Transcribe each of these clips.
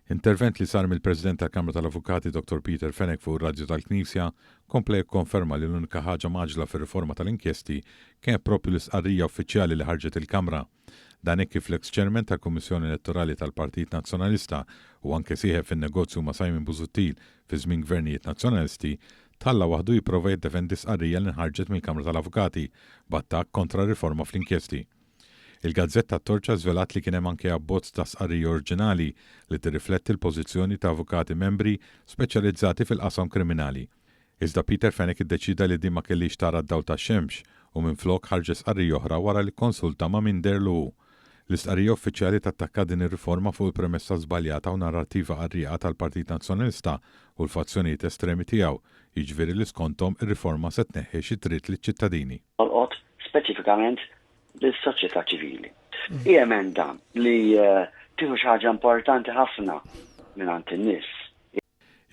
Intervent li sar mill-President tal-Kamra tal-Avukati Dottor Peter Fenech fuq ir-Radju tal-Knisja kompla jikkonferma li l-unika ħaġa mgħaġġla fir-riforma tal-inkjesti kienet proprju l-istqarrija uffiċjali li ħarġet il-Kamra. Dan hekk kif l-eks Chairman tal-Kummissjoni Elettorali tal-Partit Nazzjonalista u anke sieħeb fin-negozju ma' Simon Busuttil fi żmien gvernijiet Nazzjonalisti tħalla waħdu jipprova jiddefendi stqarrija li nħarġet mill-Kamra tal-Avukati b'attakk kontra r-riforma fl-inkjesti. Il-gazzetta T-Torċa żvelat li kien hemm anke abbozz ta' stqarrija oriġinali li tirrifletti l-pożizzjoni ta' avukati membri speċjalizzati fil-qasam kriminali. Iżda Peter Fenech iddeċieda li din ma kellhiex tara d-dawl tax-xemx u minflok ħarġet stqarrija oħra wara li kkonsulta ma' min deherlu hu. L-istqarrija uffiċjali tattakka din ir-riforma fuq il-premessa żbaljata u narrattiva qarrieqa tal-Partit Nazzjonalista u l-fazzjonijiet estremi tiegħu, jiġifieri li skonthom ir-riforma se tneħħi xi dritt liċ-ċittadini. Tolqot speċifikament lis-soċjetà ċivili. Hi emenda li tieħu xi ħaġa importanti ħafna mingħand in-nies.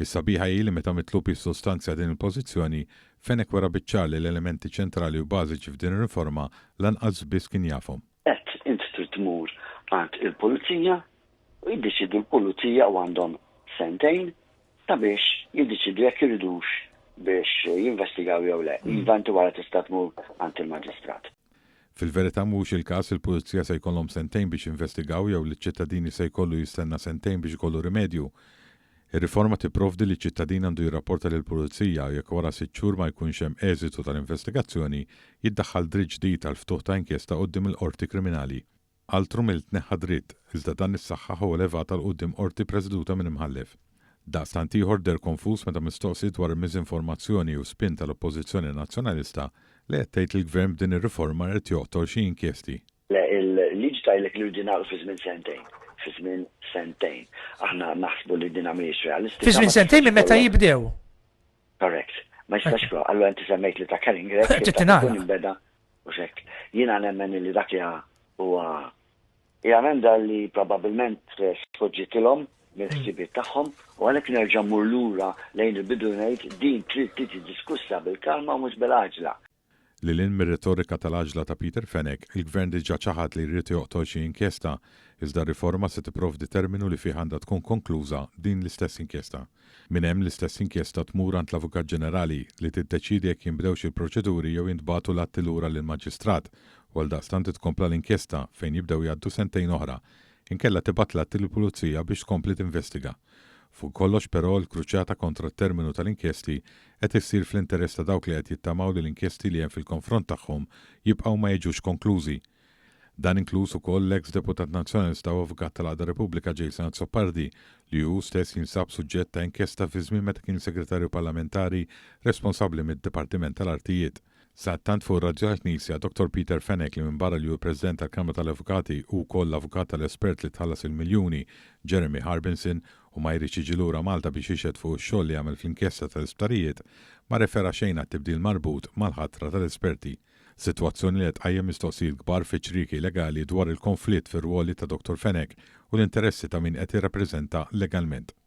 Is-sabiħa hi li meta mitlub jissostanzja din il-pożizzjoni, Fenech wera biċ-ċar li l-elementi ċentrali u bażiċi f'din ir-riforma lanqas biss kien jafhom. Għedt int trid tmur għand il-pulizija u jiddeċiedu l-pulizija u għandhom sentejn sabiex jiddeċiedu jekk iridux biex jinvestigaw jew le. Iva inti wara tista' tmur għand il-maġistrat. Fil-verità mhuwiex il-każ li l-Pulizija se jkollhom sentejn biex jinvestigaw jew li ċ-ċittadini se jkollu jistenna sentejn biex ikollu rimedju. Ir-riforma tipprovdi li ċ-ċittadin għandu jirrapporta lill-Pulizija u jekk wara sitt xhur ma jkunx hemm eżitu tal-investigazzjoni, jiddaħħal dritt ġdid għall-ftuħ ta' inkjesta quddiem il-Qorti Kriminali. Altru milli tneħħa dritt, iżda dan issaħħaħ u elevat għal quddiem qorti preseduta minn imħallef. Daqstant ieħor deher konfuż meta mistoqsi dwar il-miżinformazzjoni u spin tal-Oppożizzjoni Nazzjonalista li qed tgħid li l-Gvern b'din ir-riforma irid joqtol xi inkjesti. Le, il-liġi tgħidlek li rridu nagħlqu fi żmien sentejn. Fi żmien sentejn. Aħna naħsbu li din mhijiex realistika. Fi żmien sentejn minn meta jibdew. Correct. Ma jistax ikun. Allura inti semmejt li ta' Karen Grech. Trid tingħalaq. Inbeda u xek. Jiena nemmen li dak li huwa hija emenda li probabbilment sfoġġitilhom mill-ħsibiet tagħhom u għalhekk nerġa' mmur lura lejn il-bidu ngħid din trid tiġi diskussa bil-kalma u mhux bil-għaġla. Lil hinn mir-retorika tal-għaġla ta' Peter Fenech, il-Gvern diġà ċaħad li jrid joqtol xi inkjesta, iżda r-riforma se tipprovdi terminu li fih għandha tkun konkluża din l-istess inkjesta. Minn hemm l-istess inkjesta tmur għand l-Avukat Ġenerali li tiddeċiedi jekk jinbdewx il-proċeduri jew jintbagħtu l-atti lura lill-Maġistrat u għaldaqstant titkompla l-inkjesta fejn jibdew jgħaddu sentejn oħra. Inkella tibgħat l-atti lill-Pulizija biex tkompli tinvestiga. Fuq kollox però l-kruċjata kontra t-terminu tal-inkjesti qed issir fl-interess ta' dawk li qed jittamaw li l-inkjesti li hemm fil-konfront tagħhom jibqgħu ma jiġux konklużi. Dan inkluż ukoll l-eks Deputat Nazzjonalista u Avukat tal-Għaqda Repubblika Jason Azzopardi li hu stess jinsab suġġett ta' inkjesta fi żmien meta kien Segretarju Parlamentari responsabbli mid-Dipartiment tal-Artijiet. Sadattant fuq ir-Raġġ tal-Knisja, Dottor Peter Fenech li minbarra li hu l-President tal-Kamra tal-Avukati hu wkoll l-avukat tal-espert li tħallas il-miljuni, Jeremy Harbinson, u ma jridx jiġi lura Malta biex jixhed fuq ix-xogħol li għamel fl-inkjesta tal-isptarijiet, ma rrefera xejn għat-tibdil marbut mal-ħatra tal-esperti. Sitwazzjoni li qed tqajjem mistoqsijiet kbar fi ċrieki legali dwar il-konflitt fir-rwoli ta' Dottor Fenech u l-interessi ta' min qed jirrappreżenta legalment.